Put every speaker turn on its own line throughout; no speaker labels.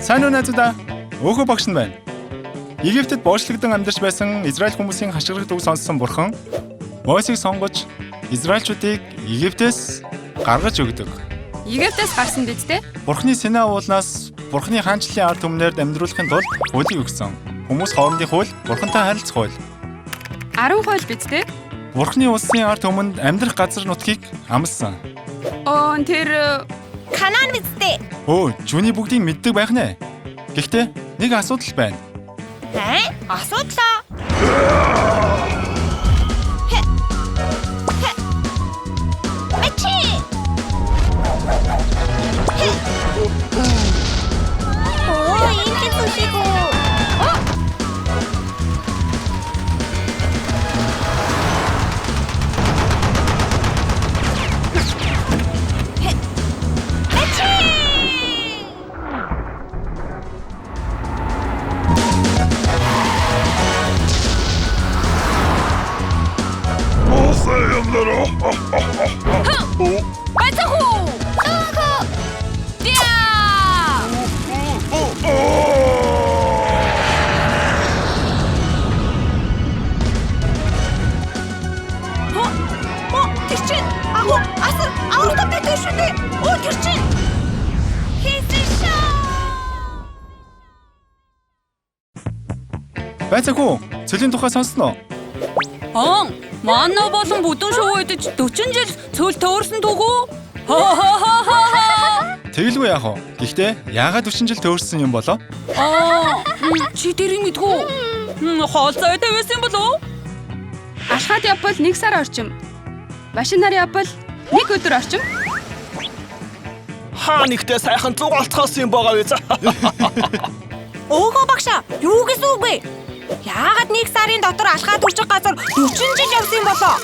Сайн уу найзуудаа? Өөхөө багш нь байна. Египтэд боочлогдсон амьдарч байсан Израиль хүмүүсийн хашгирах үг сонссон бурхан Мосийг сонгож Израильчуудыг Египтээс гаргаж өгдөг.
Египтээс гарсан биз дээ?
Бурханы Синай уулнаас Бурханы хаанчлалын ард түмнээр амьдруулахын тулд хуулийг өгсөн. Хүмүүс хоорондын хууль, Бурхантай харилцах хууль.
10 хууль биз дээ?
Бурханы улсын ард түмэнд амьдрах газар нутгийг амласан.
Оо тэр
Канаан биз дээ?
Өө, жүний бүгдийг мэддэг байх нэ. Гэхдээ нэг асуудал байна.
Ээ? Асуудлаа. Хэ. Хэ. Мачи. Хэ. Оо, энэ зүшиг үү? Хэ. Мачи!
Бацхуу!
Өөхөө.
Дя!
О, тэр чинь агуу асар аврагтай байдаг шүү дээ. Оо, тэр чинь хийсэн шүү.
Байцаагүй, цөлийн тухай сонссон уу?
Аа, манай болон бүдүүн шувуу идэж 40 жил цөл төөрсөн түгүү. Ха-ха-ха-ха.
Тэгэлгүй яах вэ? Гэхдээ яагаад 40 жил төөрсөн юм болов?
Аа, чи тэрийг мэдгүй. Хоол зайтай байсан юм болов уу?
Алхаад явбал 1 сар орчим. Машинаар явбал 1 өдөр орчим.
Хаа нэгтээ сайхан зугаалцхаас юм байгаа биз.
Өөхөө багшаа, юу гэсэн үг вэ? Яагаад нэг сарын дотор алхаад үржих газар 40 жил явсан юм болоо?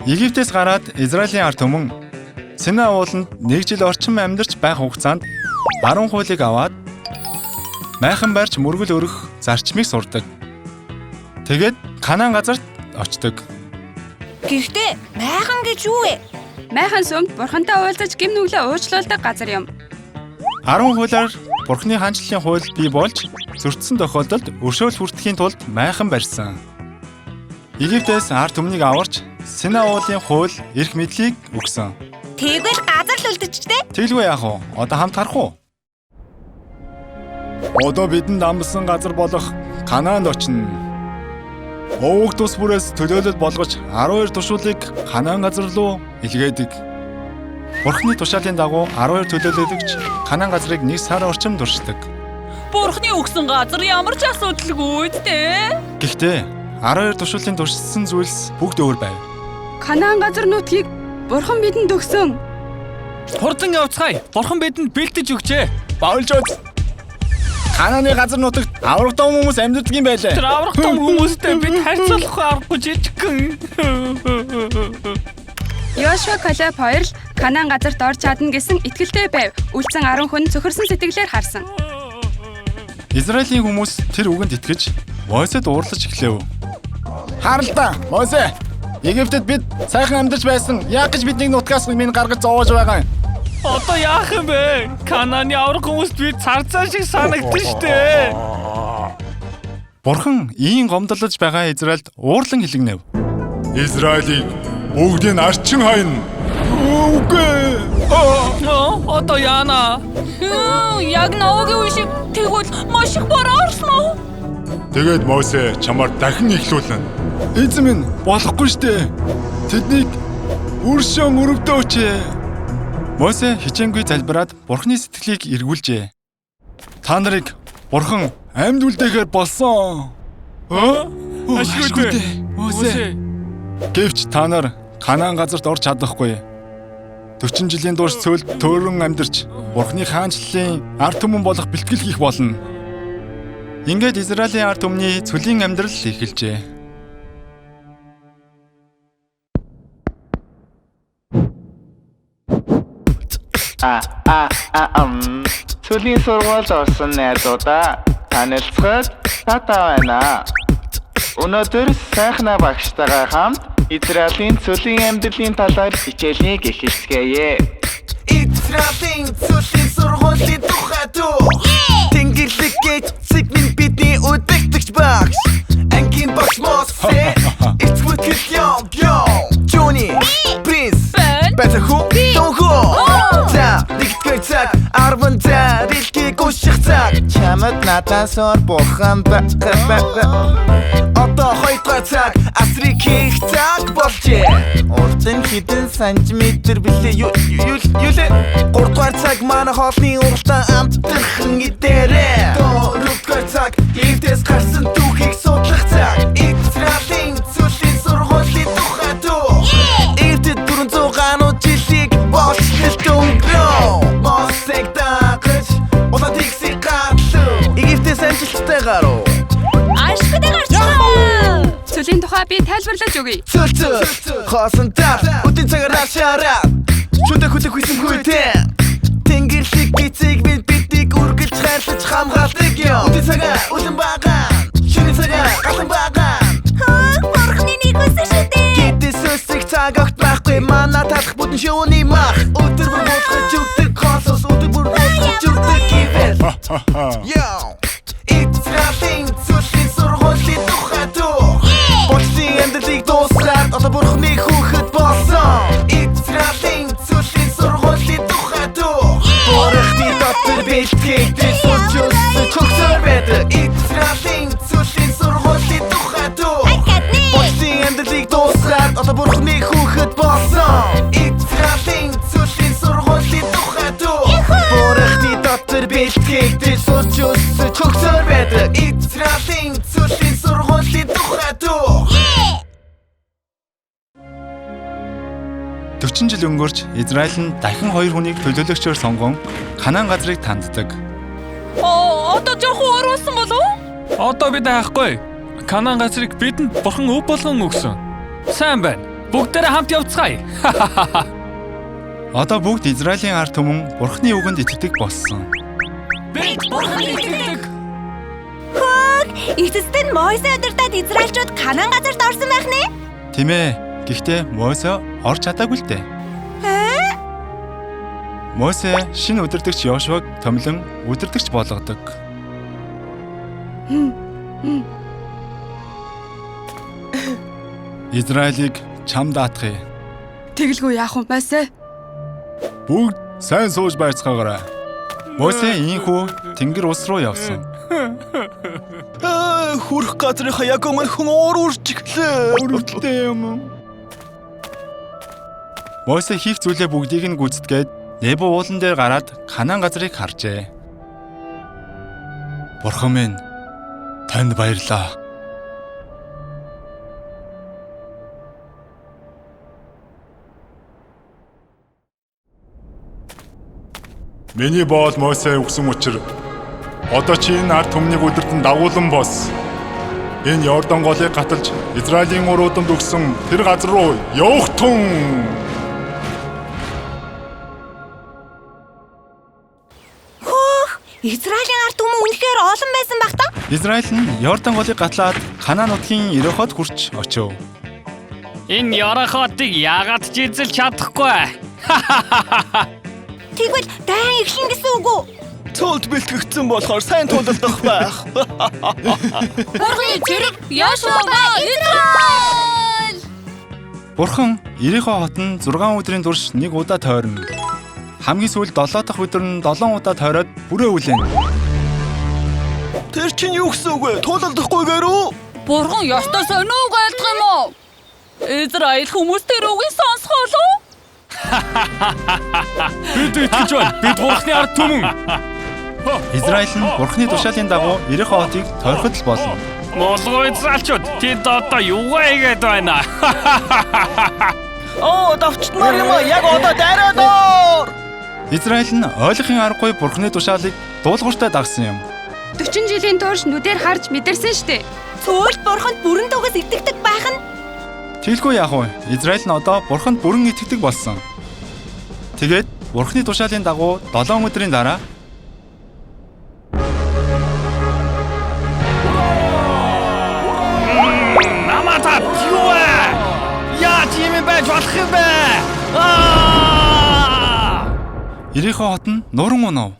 Египтээс гараад Израилийн ард түмэн Синай ууланд 1 жил орчим амьдарч байх хугацаанд 10 хуулийг аваад майхан барьж мөргөл өрөх зарчмыг сурдаг. Тэгээд Канаан газарт очдог.
Гэхдээ майхан гэж юу вэ?
Майхан сүмд бурхантай уулзаж гим нүглээ уучлуулдаг газар юм.
10 хуулиар Бурхны хаанчлалын хууль бий болж зөрчсөн тохиолдолд өршөөл хүртэхийн тулд майхан барьсан. Египтээс ард түмнийг аварч Синай уулын хууль эрх мэдлийг өгсөн.
Тэгвэл газар л үлдчихтэй.
Тэгэлгүй яах вэ? Одоо хамт харах уу? Одоо бидэнд амлсан газар болох Канаанд очино. Овог тус бүрээс төлөөлөл болгож 12 тушуулыг Канаан газар руу илгээдэг. Бурхны тушаалын дагуу 12 төлөөлөгч Канаан газрыг 1 сар орчим туршдаг.
Бурхны өгсөн газар ямар ч асуудалгүй дээ.
Гэхдээ 12 тушуулын туршсан зүйлс бүгд өөр байв.
Канаан газар нутгийг бурхан бидэнд өгсөн.
Хурдан явцгаая. Бурхан бидэнд бэлдэж өгчээ.
Баулжууд Канааны газар нутагт авраг том хүмүүс амьдардаг юм байлээ.
Тэр аврах том хүмүүстэй бид харьцуулах аргагүй жижигхэн.
Йошуа Калеб хоёр л Канаан газарт орж чадна гэсэн итгэлтэй байв. Үлдсэн 10 хүн цөхөрсөн сэтгэлээр харсан.
Израилийн хүмүүс тэр үгэнд итгэж Мосед уурлаж эхлэв. Харалта, Мосе. Египтэд бид сайхан амьдарч байсан. Яг гэж биднийг нутгаас минь гаргаж зовоож байгаа юм.
Одоо яах юм бэ? Канааны аврах хүмүүст бид царцаа шиг санагдсан штэ.
Бурхан ийн гомдлож байгаа Израильд уурлан хэлэгнэв. Израилийг бүгдийг арчин хайна. Үгүй.
Аа, одоо яана? Яг наваагийн үе шиг тэгвэл маш их бороо орсон уу?
Тэгээд Мосе чамаар дахин эхлүүлнэ. Эзэн минь болохгүй штэ. Тэднийг өршөөн өрөвдөөч. Мосе хичээнгүй залбираад Бурхны сэтгэлийг эргүүлжээ. Та нарыг Бурхан амьд үлдээхээр болсон. Аа?
Ашгүй дээ.
Мосе. Гэвч та нар Канаан газарт орж чадахгүй. 40 жилийн турш цөлд төөрөн амьдарч Бурхны хаанчлалын ард түмэн болох бэлтгэл хийх болно. Ингээд Израилийн ард түмний цөлийн амьдрал эхэлжээ.
Цөлийн сургуульд орсон найзуудаа танилцахад таатай байна. Өнөөдөр сайхнаа багштайгаа хамт Израилийн цөлийн амьдралын талаар хичээлийг эхэлцгээе.
Израилийн цөлийн сургуулийн тухай дуу.
Чамд надаас өөр бурхан байхгүй. Одоо 2 дугаар цаг асрыг хийх цаг болжээ. Урд нь хэдэн сантиметр билээ, юу юу юу лээ. 3 дугаар цаг манай хоолны уралдаан амттархан идээрээ. 4 дугаар цаг Египтээс гарсан түүхийг судлах цаг. Израилийн цөлийн сургуулийн тухай дүү. Египтэд 400 гаруй жилийг боолчлолт өнгөрөө. Мосег дагаж улаан тэнгисийг гатлав. Египтээс амжилттай гарав.
Ашгүй гарчлаа.
Цөлийн тухай би тайлбарлаж өгье.
Цөл цөл хоосон тал өдийн цагаар шараа. Шүдэ хүлэх хүсэн хүйтээ. Тэнгэрлэг эцэг бид биднийг үргэлж хайрлаж хамгаалдаг юм. Өдийн цагаар үлэн бага. Шөнийн цагаар галан бага.
Хөөх, бурхны нэг үсэн шүү дээ.
Гэтэл сүсэг цаг огт байхгүй. Манай талах бүтэн шүүний мах. Өдөр бүр буулгаж өгдөг хоолоос, өдөр бүр буулгаж өгдөг ивэл. Яа. Израилийн цөлийн сургуулийн тухай дүү. Булчийн амьдралыг дуусгаад одоо бурхны хүүхэд болсон. Израилийн цөлийн сургуулийн тухай дүү. Бурхны дотор бэлтгэгдэж сурч өсөж хөгсөөр байдаг. Израилийн цөлийн сургуулийн тухай дүү. Булчийн амьдралыг дуусгаад одоо бурхны хүүхэд болсон. Израилийн цөлийн сургуулийн тухай дүү. Бурхны дотор бэлтгэгдэж сурч өсөж хөгсөөр байдаг. Израилийн цөлийн сургуулийн тухай дүү.
40 жил өнгөрч Израиль нь дахин хоёр хүнийг төлөөлөгчөөр сонгон Канаан газрыг танддаг.
Оо, одоо жоохон оруулсан болов уу?
Одоо бид хайхгүй. Канаан газрыг бидэнд бурхан өв болгон өгсөн. Сайн байна. Бүгдээрээ хамт явцгаая.
Одоо бүгд Израилийн ард түмэн Бурхны үгэнд итгэдэг болсон.
Бид бурханд итгэдэг.
Хөөх, эцэст нь Мойсе удирдаад Израильчууд Канаан газарт орсон байх нэ?
Тийм ээ. Гэхдээ Мосе орж чадаагүй л дээ. Мосе шинэ удирдагч Йошуаг томилон удирдагч болгодог. Израилийг чам даатгая.
Тэгэлгүй яах вэ, Мосе?
Бүгд сайн сууж байцгаагаарай. Мосе ийхүү тэнгэр ус руу явсан.
Хүрх газрынхаа яг өмнө хүн уур уржиглээ.
Өрөвдөлтэй юм. Мосе хийх зүйлээ бүгдийг нь гүйцэтгээд Небо уулан дээр гараад Канаан газрыг харжээ. Бурхан минь, танд баярлалаа. Миний боол Мосе өгсөн учир одоо чи энэ ард түмнийг өдөртөн дагуулan бос. Энэ Йордан голыг гаталж Израилийн урууданд өгсөн тэр газар руу явах тун.
Хөөх, Израилийн ард түмэн үнэхээр олон байсан байх та?
Израиль нь Йордан голыг гатлаад Канаан нутгийн Ереход хүрч очив.
Энэ Ерехотыг яагаад ч эзэлж чадахгүй.
Тэгвэл дайн эхлэн гэсэн үг үү?
Цөлд бэлтгэгдсэн болохоор сайн тулалдах байх.
Бурхны зэрэг Яшуа ба Израиль!
Бурхан Ерехо хот нь 6 өдрийн турш нэг удаа тойрно. Хамгийн сүүлд 7 дахь өдөр нь 7 удаа тойроод бүрээ үлээнэ.
Тэр чинь юу гэсэн үг вэ? Тулалдахгүй гэрүү?
Бурхан ёстой сонио үг айлдах юм уу? Израиль хүмүүс тэр үгийг сонсох болов уу?
Бид итгэж байна. Бид бурхны ард түмэн.
Израиль нь Бурханы тушаалын дагуу Ерехо хотыг тойроход л болно.
Молгоо Израильчууд тэд одоо юугаа хийгээд байна?
Оо, давчтмаар юм аа. Яг одоо дайраад ор.
Израиль нь ойлгохын аргагүй Бурханы тушаалыг дуулууртай дагсан юм.
40 жилийн турш нүдээр харж мэдэрсэн штэ.
Цөөлд бурханд бүрэн дүгээс итгэдэг байх нь
Тэгэлгүй яах вэ? Израиль нь одоо Бурханд бүрэн итгэдэг болсон. Тэгээд Бурханы тушаалын дагуу 7 өдрийн дараа
Намаа та юу вэ? Яаж юм байж болох юм бэ? Аа!
Ерехо хот нь нуран унав.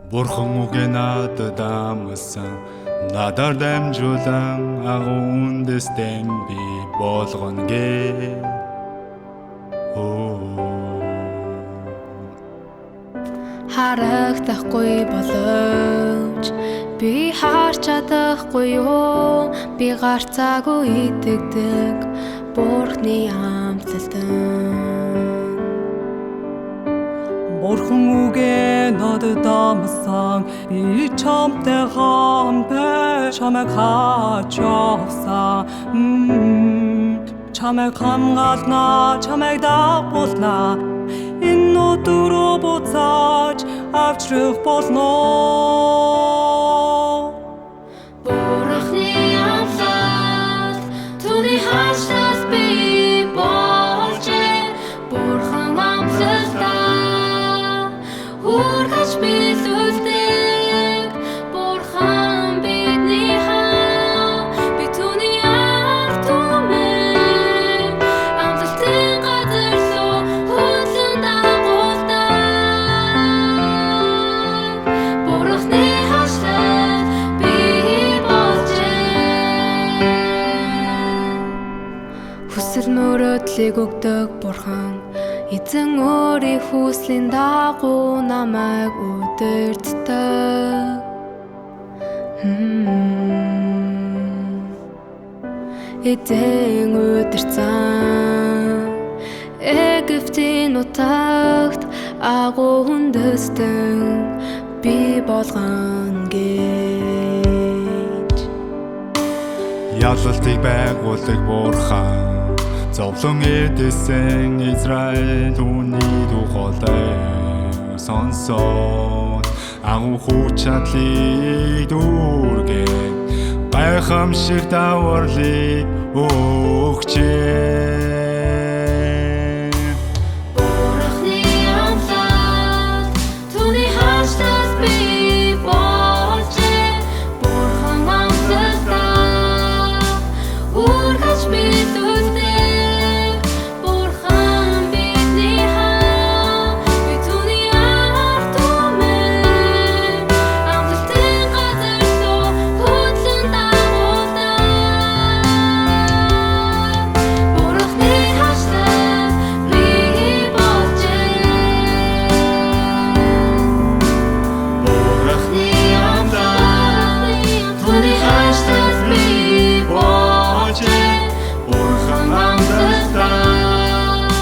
Бурхан үгээ надад амласан, надаар дамжуулан агуу үндэстэн би болгоно гээ.
Харагдахгүй боловч би харж чадахгүй юу, би гарцаагүй итгэдэг Бурхны амлалтанд.
Бурхан үгээ надад амласан, би чамтай хамт чамайг хаач явсан. Чамайг хамгаална, чамайг дагуулна, энэ өдрөө буцааж авчрах болно.
Бурхны амлалт түүний хашлаас би болжээ. Бурхан амлалтаа хүргэж биелүүлдэг. Бурхан бидний хаа, би түүний ард түмэн. Амлалтын газар руу хөдлөн дагуулдаг. Бурхны хашлал би болжээ. Хүсэл мөрөөдлийг өгдөг Бурхан, эзэн өөрийн хүслийн дагуу намайг удирддаг. Эзэн удирдсан Египтийн нутагт агуу үндэстэн би болгоно гэж.
Ялалтыг байгуулдаг Бурхан, зовлон эдсэн Израиль түүний дуу хоолой сонсоод агуу хүч чадлыг дүүргээд гайхамшиг даварлыг өгчээ.
Бурхны амлалт түүний хашлаас би болжээ. Бурхан амлалтаа хүргэж биелүүлдэг. Бурхан бидний хаа, би түүний ард түмэн. Амлалтын газар руу хөдлөн дагуулдаг. Бурхны хашлал би болжээ.
Бурхны амлалт
түүний хашлаас би болжээ.
Бурхан амлалтаа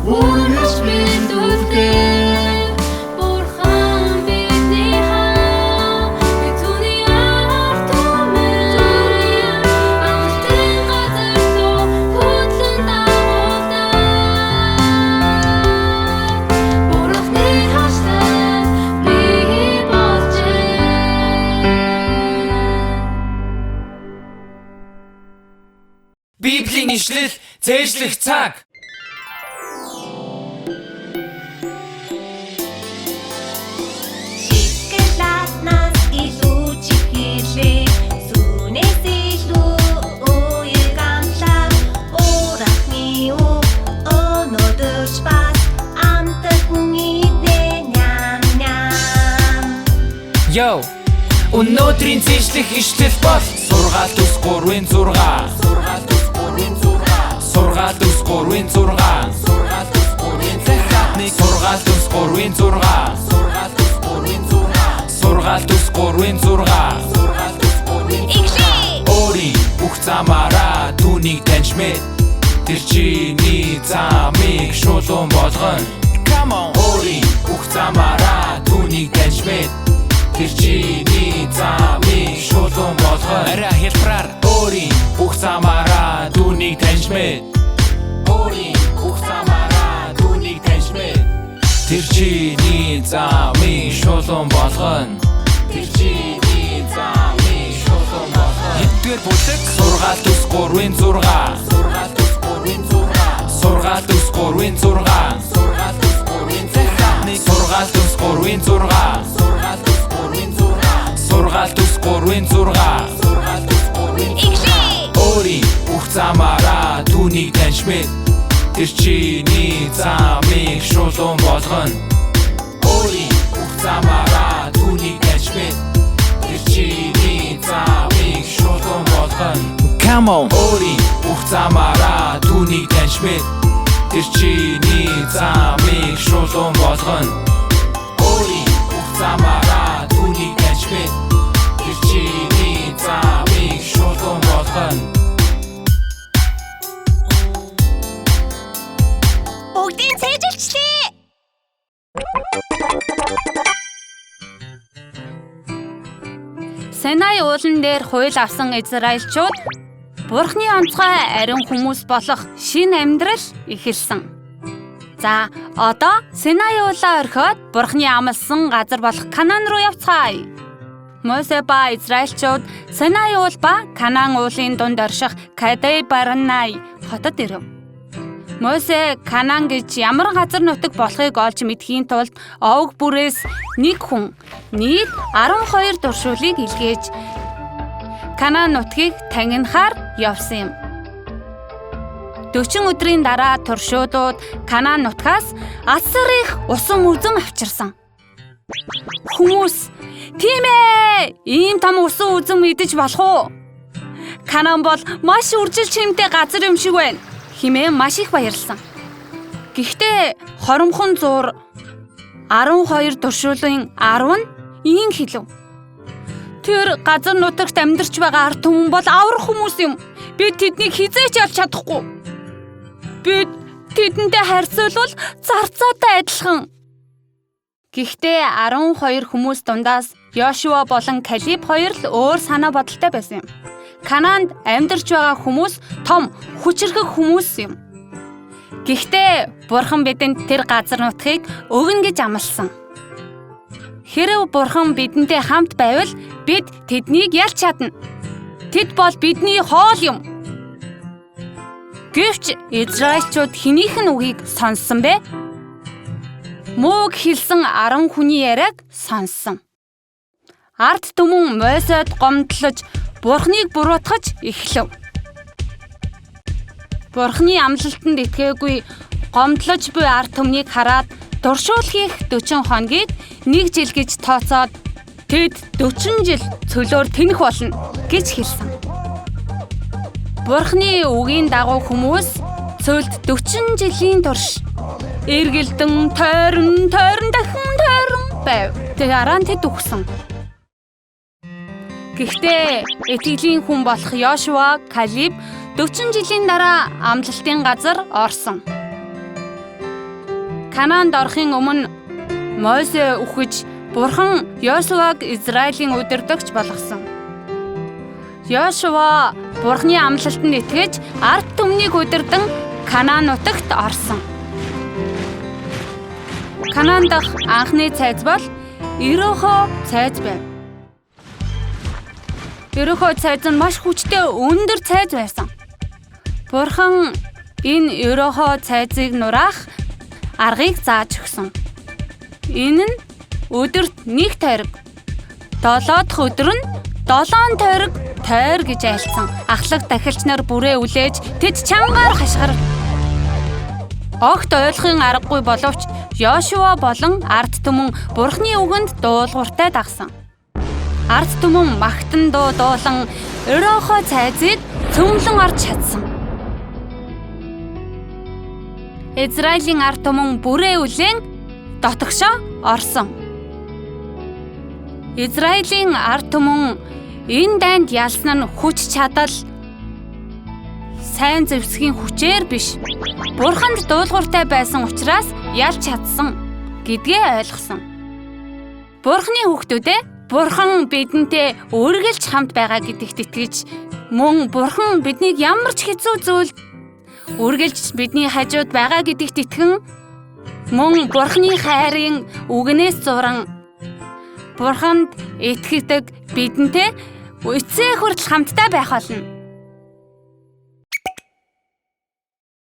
хүргэж биелүүлдэг. Бурхан бидний хаа, би түүний ард түмэн. Амлалтын газар руу хөдлөн дагуулдаг. Бурхны хашлал би болжээ.
Библийн ишлэл зээшлэх цаг.
Шоколаднаас илүү чихэрлээ, сүүнээс илүү уяг амлаа. Уурахны үг өнөөдөрч бас амтан идэ ням ням.
Йо. Өнөөдрийн зээшлэх ишлэл бол Сургаал 4 3-ын 6. Сургаал 4 3-ын 6. Сургаал 4 3-ын 6. Сургаал 4 3-ын 6. Сургаал 4 3-ын 6. Сургаал 4 3-ын 6. Сургаал 4 3-ын 6. Сургаал 4 3-ын
Иглээ.
Өөрийн бүх замаараа түүнийг таньж мэд. Тэр чиний замыг шулуун болгоно. Come on. Өөрийн бүх замаараа түүнийг таньж мэд. Тэр чиний замыг шулуун болгоно. Арай хялбараар. Өөрийн бүх замаараа түүнийг таньж мэд. Өөрийн бүх замаараа түүнийг таньж мэд. Тэр чиний замыг шулуун болгоно. Тэр чиний замыг шулуун болгоно. Хэддүгээр бүлэг Сургаал 4 3-ын 6. Сургаал 4 3-ын 6. Сургаал 4 3-ын 6. Сургаал 4 3-ын 6. Сургаал 4 3-ын 6. Сургаал 4 3-ын 6. Сургаал 4 3-ын 6. Сургаал 4 3-ын 6.
Иглээ.
Өөрийн бүх замаараа түүнийг таньж мэд. Тэр чиний замыг шулуун болгоно. Өөрийн бүх замаараа түүнийг түүнийг таньж мэд. Тэр чиний замыг шулуун болгоно.
Come on.
Өөрийн бүх замаараа түүнийг таньж мэд. Тэр чиний замыг шулуун болгоно. Өөрийн бүх замаараа түүнийг таньж мэд. Тэр чиний замыг шулуун болгоно.
Бүгдийг цээжилчлээ.
Синай уулан дээр хууль авсан Израильчууд Бурхны онцгой ариун хүмүүс болох шинэ амьдрал эхэлсэн. За, одоо Синай уулаа орхиод Бурхны амласан газар болох Канаан руу явцгаая. Мосе ба Израильчууд Синай уул ба Канаан уулын дунд орших Кадей Барнай хотод ирэв. Мосе Канаан гэж ямар газар нутаг болохыг олж мэдэхийн тулд овг бүрээс нэг хүн нийт 12 дуршуулыг илгээж Канаан нутгийг тангинахаар явсан юм. 40 өдрийн дараа туршуудууд Канаан нутгаас асар их усан үзэм авчирсан. Хүмүүс тийм ийм том усан үзэм идэж болох уу? Канаан бол маш үржил чимтэй газар юм шиг байна хэмээн маш их баярлсан. Гэхдээ хоромхон зуур 12 туршуулын 10 нь ийм хэлв. Тэр газар нутагт амьдарч байгаа ард түмэн бол аврах хүмүүс юм. Бид тэднийг хэзээ ч ялж чадахгүй. Бид тэдэнтэй харьцуулбал зарцаатай адилхан. Гэхдээ 12 хүмүүс дундаас Йошуа болон Калиб хоёр л өөр санаа бодолтой байсан юм. Канаанд амьдарч байгаа хүмүүс том хүчирхэг хүмүүс юм. Гэхдээ Бурхан бидэнд тэр газар нутгийг өгнө гэж амласан. Хэрэв Бурхан бидэнтэй хамт байвал бид тэднийг ялж чадна. Тэд бол бидний хоол юм. Гэвч Израильчууд хэнийх нь үгийг сонссон бэ? Мууг хэлсэн 10 хүний яриаг сонссон. Ард түмэн Мосед гомдлож Бурхныг буруутгаж эхлэв. Бурхны амлалтанд итгээгүй гомдлож буй ард түмнийг хараад дуршуул хийх 40 хоногийг 1 жил гэж тооцоод тэд 40 жил цөлөөр тэнэх болно гэж хэлсэн. Бурхны үгийн дагуу хүмүүс цөлд 40 жилийн турш эргэлдэн тойрон тойрон дахин тойрон байв. Дараа нь тэд үхсэн. Гэхдээ итгэлийн хүн болох Йошуа, Калиб 40 жилийн дараа амлалтын газар орсон. Канаанд орохын өмнө Мосе үхэж Бурхан Йошуаг Израилийн удирдагч болгосон. Йошуа Бурханы амлалтанд итгэж ард түмнийг удирдан Канаан нутагт орсон. Канаан дахь анхны цайз бол Ерөхо цайз байв. Ерөхо цайз нь маш хүчтэй өндөр цайз байсан. Бурхан энэ Ерөхо цайзыг нураах аргыг зааж өгсөн. Энэ нь өдөрт 1 тойрог, 7 дахь өдөр нь 7 тойрог тойр гэж айлцсан. Ахлах дахилч нар бүрээ үлээж тэд чангаар хашгирав. Огт ойлгохын аргагүй боловч Йошуа болон ард түмэн Бурхны үгэнд дуулууртай дагсан. Ард түмэн магтан дуу дуулан Ерөхо цайзыг цөмлөн орж чадсан. Израилийн ард түмэн бүрээ үлээн дотогшоо орсон. Израилийн ард түмэн энэ дайнд ялсан нь хүч чадал, сайн зэвсгийн хүчээр биш, Бурханд дуулууртай байсан учраас ялж чадсан гэдгээ ойлгосон. Бурхны хүүхдүүдээ, Бурхан бидэнтэй үргэлж хамт байгаа гэдэгт итгэж, мөн Бурхан биднийг ямар ч хэцүү зүйлд үргэлж бидний хажууд байгаа гэдэгт итгэн, мөн Бурханы хайрын үгнээс зуран Бурханд итгэдэг бидэнтэй эцсээ хүртэл хамтдаа байх болно.